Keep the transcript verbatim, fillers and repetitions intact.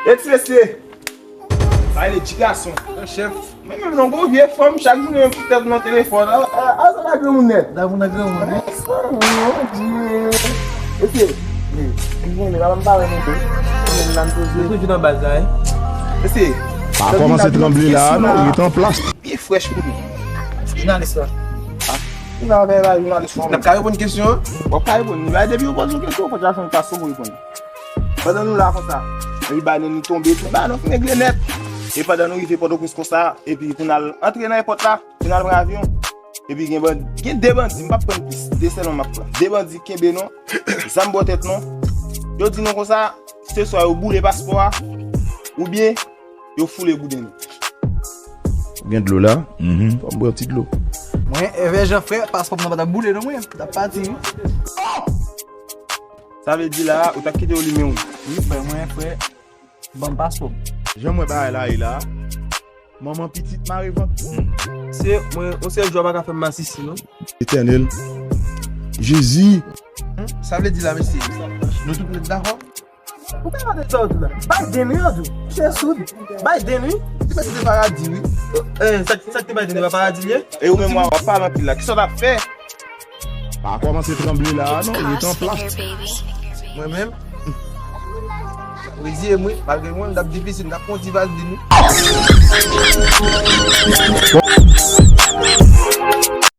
Eti mesye. Sa e le ti gason. Chèf. Men menm non, gon vye fanm, chak jounen pou tèt nan telefòn. A, a, a, sa pa granmoun nèt. Damou nan granmoun, wi. Mesye, m renmen, pa m pa renmen tou. M renmen nan poze. Toujou nan baz la, wi. Mesye. Pa kòmanse tranble la, non, rete an plas. Byen frèch pou nou. Jounalis la. A, jounalis la, jounalis la. N ap ka reponn kesyon an? W ap ka reponn. Depi yo poze yon kesyon, fò w ta fè yon fason pou reponn. Pandan nou la konsa, epi banan nou tonbe, tout banan fin regle nèt. E pandan nou rive Pòtoprens konsa, epi pou n al antre nan èpòt la, pou n al pran avyon, epi gen bandi, gen de bandi, m p ap pran plis, de sèlman m ap pran. De bandi kenbe nou, zam bò tèt nou. Yo di nou konsa, se swa yo boule paspò a, oubyen yo foule gouden nou. Ou gen dlo la? Fò m bwè yon ti dlo. Mwen, Èvè Jan, frè, paspò m nan pa t ap boule non, mwen. T ap pati, wi. Sa vle di la, ou t ap kite yo limen w. Wi, frè mwen, frè. Ban m paspò m. Jan m wè bagay la ye la, manman pitit mare vant. Se, mwen, yon sèl jou a pa ka fè m masisi, non. Etènèl. Jezi. Hmm? Sa vle di la, mesye, nou tout nou dakò? Ou pa tande sa w di la? Biden wi, yo di w. Misye soud. Biden wi. Ti mesye te paradi wi. Eh, sa, sa k te Biden, e pa paradi l ye? E ou menm w ap pale anpil la. Kisa w t ap fè? Pa kòmanse tranble la, non. Rete an plas. Mwen menm, reziye m wi. Malgre mwen, m t ap difisil, m t ap pran ti Vaseline wi.